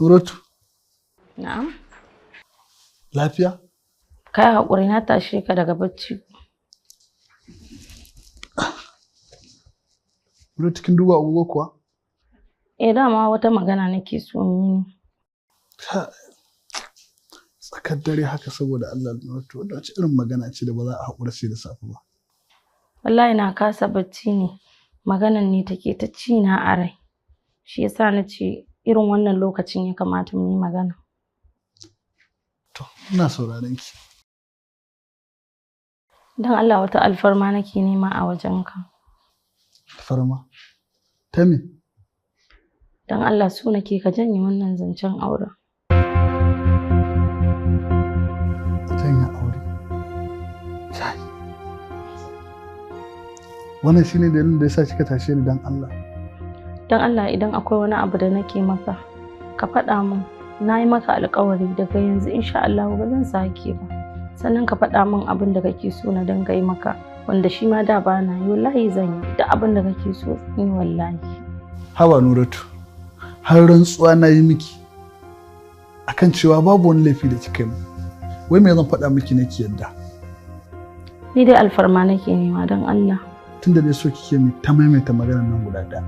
Nuratu, Na'am. lafiya? Kai haƙuri, na tashe ka daga bacci. Nuratu, kin duba agogo kuwa? Eh, dama wata magana nake so mu yi ne. Kai, tsakar dare haka, saboda Allah Nuratu, wannan wace irin magana ce da ba za a haƙura sai da safe ba? Wallahi na kasa bacci ne. Maganan ne take ta ci na a rai. Shi yasa na ce irin wannan lokacin ya kamata mu yi magana. To, ina sauraron ki. Don Allah, wata alfarma nake nema a wajenka. Alfarma. Ta me? Don Allah, so nake ka janye wannan zancen auren. Janye aure. Kai. Wannan shine dalilin da yasa kika tashe ni, dan Allah? Don Allah, idan akwai wani abu da nake maka, ka faɗa min. Na yi maka alƙawari, daga yanzu insha Allah ba zan sake ba. Sannan ka faɗa min abin da kake so na dinga yi maka, wanda shi ma da ba na yi, wallahi zan yi. Duk abin da kake so zan yi, wallahi. Haba Nuratu, har rantsuwa na yi miki akan cewa babu wani laifi da kika yi min. Wai me zan faɗa miki nake yadda? Ni dai alfarma nake nema, don Allah. Tunda dai so kike mi ta maimaita maganar nan guda ɗaya.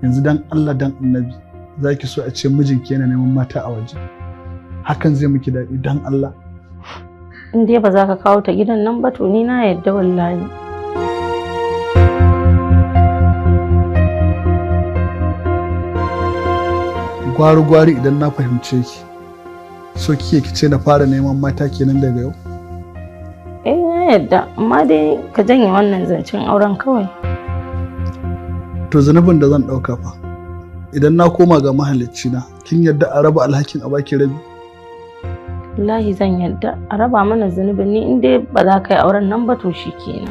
Yanzu dan Allah dan Annabi, za ki so a ce mijinki yana neman mata a waje? Hakan zai miki daɗi, dan Allah? In dai ba za ka kawo ta gidan nan ba, to ni na yadda, wallahi. Gwari-gwari idan na fahimce ki, so kike ki ce na fara neman mata kenan daga yau? Eh, na yadda, amma dai ka janye wannan zancen auren kawai. To, zunubin da zan ɗauka fa idan na koma ga mahalicci na, kin yadda a raba alhakin, a baki rabi? Wallahi zan yadda a raba mana zunubin ni, in dai ba za ka yi auren nan ba, to shi kenan.